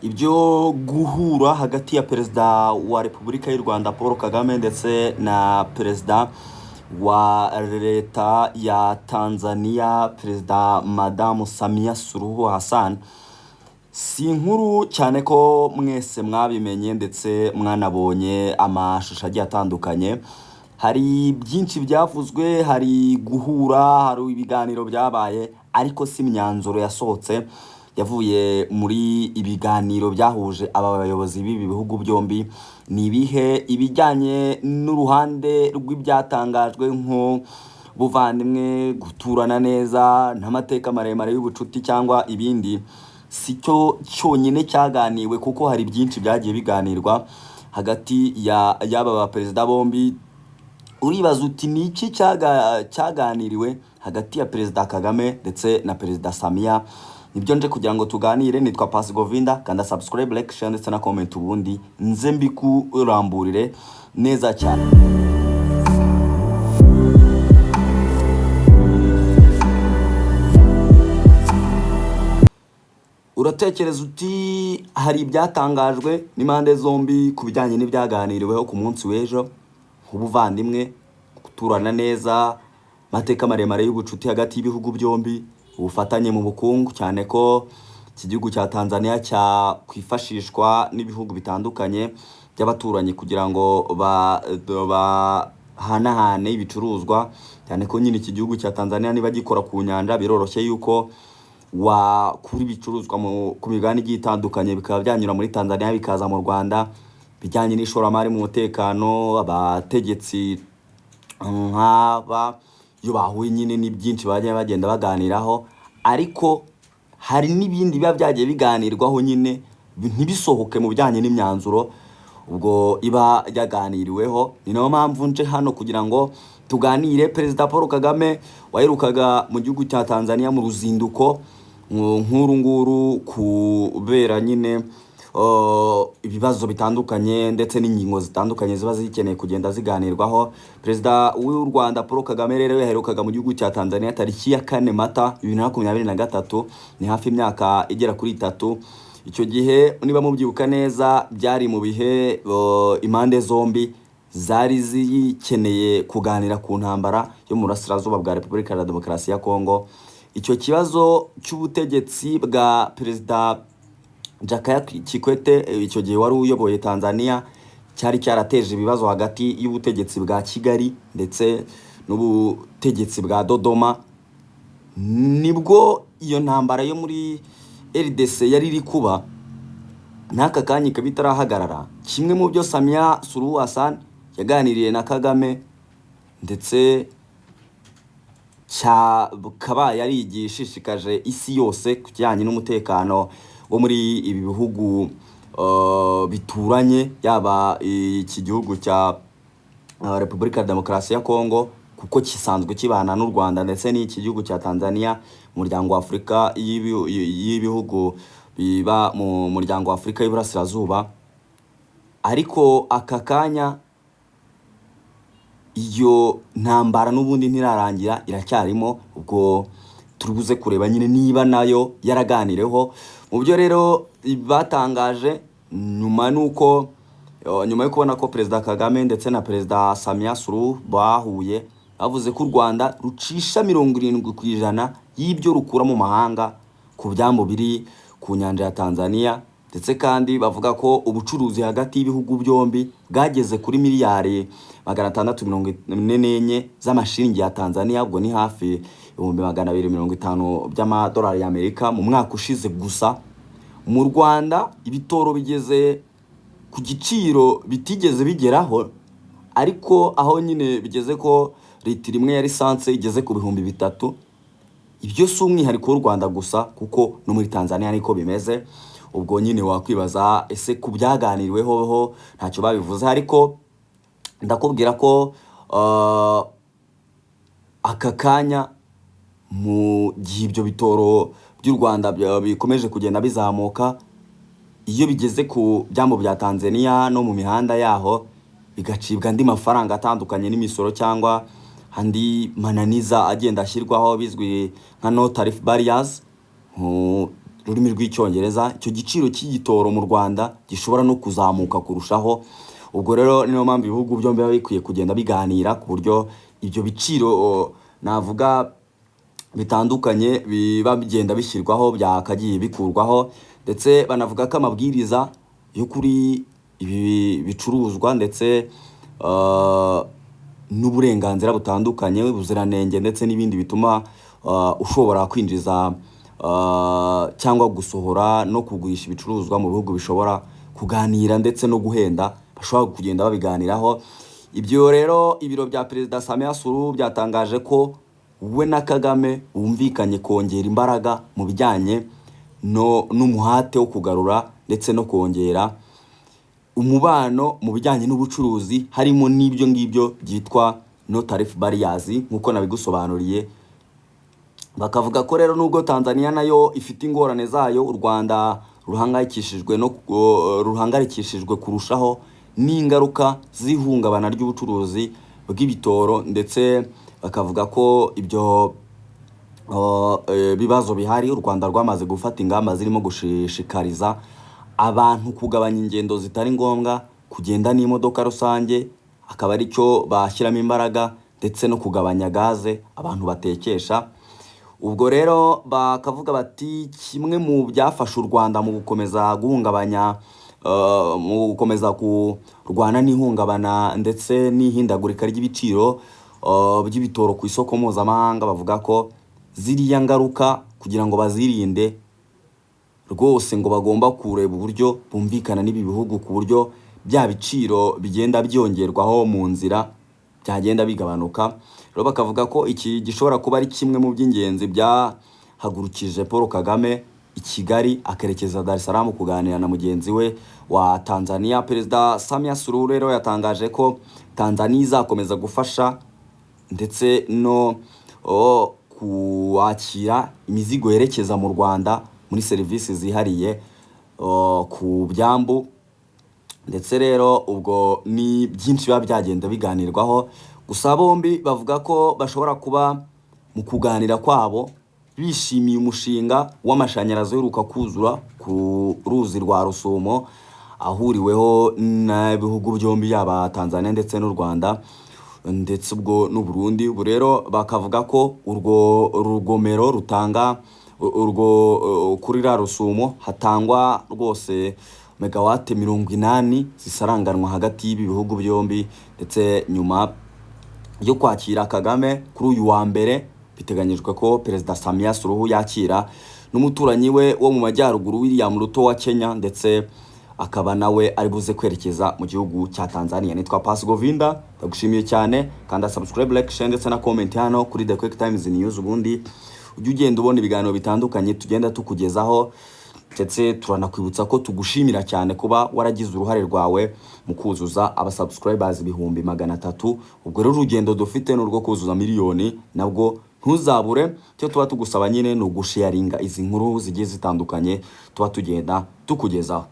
Ibyo guhura hagati ya Perezida wa Repubulika y'u Rwanda Paul Kagame ndetse na Perezida wa Leta ya Tanzania, Perezida Madamu Samia Suluhu Hassan, si inkuru cyane ko mwese mwabimenye ndetse mwanabonye amashusho agiye atandukanye. Hari byinshi byavuzwe, hari guhura, hari ibiganiro byabaye, ariko si imyanzuro yasohotse yavuye muri ibiganiro byahuje aba bayobozi b'ibi bihugu byombi. Ni ibihe ibijyanye n'uruhande rw'ibyatangajwe nko buvandimwe, guturana neza n'amateka maremare y'ubucuti cyangwa ibindi, si cyo cyonyine cyaganiwe, kuko hari byinshi byagiye biganirwa hagati y'aba baperezida bombi. Uribaza uti ni iki cyaganiriwe hagati ya Perezida Kagame ndetse na Perezida Samia? Nibyo nje kugira ngo tuganire. Nitwa Pasi Govinda. Kanda subscribe, like, share ndetse na comment, ubundi nze mbikuramburire neza cyane. Uratekereza uti hari ibyatangajwe n'impande zombi ku bijyanye n'ibyaganiriweho ku munsi w'ejo, nk'ubuvandimwe, guturana neza, amateka maremare y'ubucuti hagati y'ibihugu byombi, ubufatanye mu bukungu, cyane ko iki gihugu cya Tanzania cyakwifashishwa n'ibihugu bitandukanye by'abaturanyi kugira ngo bahanahane ibicuruzwa, cyane ko nyine iki gihugu cya Tanzania niba gikora ku nyanja, biroroshye yuko wakura ibicuruzwa ku migabane igiye itandukanye, bikaba byanyura muri Tanzania bikaza mu Rwanda. Bijyanye n'ishoramari mu mutekano, abategetsi nk'aba iyo bahuye nyine ni byinshi bajya bagenda baganiraho, ariko hari n'ibindi biba byagiye biganirwaho nyine ntibisohoke mu bijyanye n'imyanzuro ubwo iba yaganiriweho. Ni nayo mpamvu nje hano kugira ngo tuganire. Perezida Paul Kagame waherukaga mu gihugu cya Tanzania mu ruzinduko nk'uru nguru, kubera nyine ibibazo bitandukanye ndetse n'ingingo zitandukanye ziba zikeneye kugenda ziganirwaho. Perezida w'u Rwanda Paul Kagame rero yaherukaga mu gihugu cya Tanzania tariki ya 4 Mata 2023, ni hafi imyaka igera kuri 3. Icyo gihe niba mubyibuka neza, byari mu bihe impande zombi zari zikeneye kuganira ku ntambara yo mu burasirazuba bwa Repubulika ya Demokarasi ya Kongo. Icyo kibazo cy'ubutegetsi bwa Perezida Jakaya Kikwete, icyo gihe wari uyoboye Tanzania, cyari cyarateje ibibazo hagati y'ubutegetsi bwa Kigali ndetse n'ubutegetsi bwa Dodoma. Nibwo iyo ntambara yo muri RDC yari iri kuba, n'aka kanya ikaba itarahagarara. Kimwe mu byo Samia Suluhu Hassan yaganiriye na Kagame ndetse cyakabaye ari igishishikaje isi yose ku kijyanye n'umutekano wo muri ibi bihugu bituranye, yaba iki gihugu cya Repubulika ya Demokarasi ya Kongo, kuko kisanzwe kibana n'u Rwanda, ndetse n'iki gihugu cya Tanzania, umuryango wa Afurika y'ibihugu biba mu muryango wa Afurika y'Iburasirazuba. Ariko aka kanya iyo ntambara n'ubundi ntirarangira, iracyarimo. Ubwo turi buze kureba nyine niba nayo yaraganireho. Mu byo rero batangaje nyuma nuko nyuma yo kubona ko Perezida Kagame ndetse na Perezida Samia Suluhu bahuye, bavuze ko u Rwanda rucisha 70% y'ibyo rukura mu mahanga ku byambu biri ku nyanja ya Tanzania, ndetse kandi bavuga ko ubucuruzi hagati y'ibihugu byombi bwageze kuri miliyari 644 z'amashiringi ya Tanzania, ubwo ni hafi 250,000 by'amadolari y'Amerika mu mwaka ushize gusa. Mu Rwanda ibitoro bigeze ku giciro bitigeze bigeraho, ariko aho nyine bigeze ko litiro imwe ya lisansi igeze ku 3000. Ibyo si umwihariko w'u Rwanda gusa, kuko no muri Tanzania niko bimeze. Ubwo nyine wakwibaza ese ku byaganiriweho ho ntacyo babivuze? Ariko ndakubwira ko aka kanya mu gihe ibyo bitoro by'u Rwanda bikomeje kugenda bizamuka, iyo bigeze ku byambu bya Tanzania no mu mihanda yaho bigacibwa andi mafaranga atandukanye n'imisoro cyangwa andi mananiza agenda ashyirwaho bizwi nka no tariff barriers. rurimi rw'Icyongereza, icyo giciro cy'igitoro mu Rwanda gishobora no kuzamuka kurushaho. Ubwo rero niyo mpamvu ibihugu byombi biba bikwiye kugenda biganira ku buryo ibyo biciro navuga bitandukanye biba bigenda bishyirwaho byakagiye bikurwaho. Ndetse banavuga ko amabwiriza yo kuri ibi bicuruzwa ndetse n'uburenganzira butandukanye, ubuziranenge ndetse n'ibindi bituma ushobora kwinjiza cyangwa gusohora no kugurisha ibicuruzwa mu bihugu bishobora kuganira ndetse no guhenda, bashobora kugenda babiganiraho. Ibyo rero, ibiro bya Perezida Samia Suluhu byatangaje ko we na Kagame bumvikanye kongera imbaraga mu bijyanye no n'umuhate wo kugarura ndetse no kongera umubano mu bijyanye n'ubucuruzi, harimo n'ibyo ngibyo byitwa no tariff barriers nk'uko nabigusobanuriye. Bakavuga ko rero nubwo Tanzania nayo ifite ingorane zayo, u Rwanda ruhangayikishijwe no ruhangayikishijwe kurushaho n'ingaruka z'ihungabana ry'ubucuruzi bw'ibitoro. Ndetse bakavuga ko ibyo bibazo bihari, u Rwanda rwamaze gufata ingamba zirimo gushishikariza abantu kugabanya ingendo zitari ngombwa, kugenda n'imodoka rusange akaba aricyo bashyiramo imbaraga, ndetse no kugabanya gaze abantu batekesha. Ubwo rero bakavuga bati kimwe mu byafasha u Rwanda mu gukomeza guhungabanya mu gukomeza kurwana n'ihungabana ndetse n'ihindagurika ry'ibiciro by'ibitoro ku isoko mpuzamahanga, bavuga ko ziriya ngaruka kugira ngo bazirinde rwose ngo bagomba kureba uburyo bumvikana n'ibi bihugu ku buryo bya biciro bigenda byongerwaho mu nzira byagenda bigabanuka. Rero bakavuga ko iki gishobora kuba ari kimwe mu by'ingenzi byahagurukije Paul Kagame i Kigali akerekeza Dar es Salaam kuganira na mugenzi we wa Tanzania. Perezida Samia Suluhu rero yatangaje ko Tanzania izakomeza gufasha ndetse no kwakira imizigo yerekeza mu Rwanda muri serivisi zihariye ku byambu. Ndetse rero ubwo ni byinshi biba byagenda biganirwaho. Gusa bombi bavuga ko bashobora kuba mu kuganira kwabo bishimiye umushinga w'amashanyarazi uheruka kuzura ku ruzi rwa Rusumo, ahuriweho n'ibihugu byombi, yaba Tanzania ndetse n'u Rwanda ndetse ubwo n'u Burundi. Ubu rero bakavuga ko urwo rugomero rutanga urwo kuri ra Rusumo hatangwa rwose megawate 80 zisaranganwa hagati y'ibi bihugu byombi. Ndetse nyuma yo kwakira Kagame kuri uyu wa mbere, biteganyijwe ko Perezida Samia Suluhu yakira n'umuturanyi we wo mu majyaruguru, William Ruto wa Kenya, ndetse akaba nawe ari buze kwerekeza mu gihugu cya Tanzania. Nitwa Pasi Govinda, ndagushimiye cyane. Kanda subscribe, like, share ndetse na comment hano kuri The Quick Times News, ubundi ujye ugenda ubona ibiganiro bitandukanye tugenda tukugezaho. Ndetse turanakwibutsa ko tugushimira cyane kuba waragize uruhare rwawe mu kuzuza abasubscribers 300,000. Ubwo rero urugendo dufite ni urwo kuzuza miliyoni, nabwo ntuzabure. Icyo tuba tugusaba nyine ni ugusharinga izi nkuru zigiye zitandukanye tuba tugenda tukugezaho.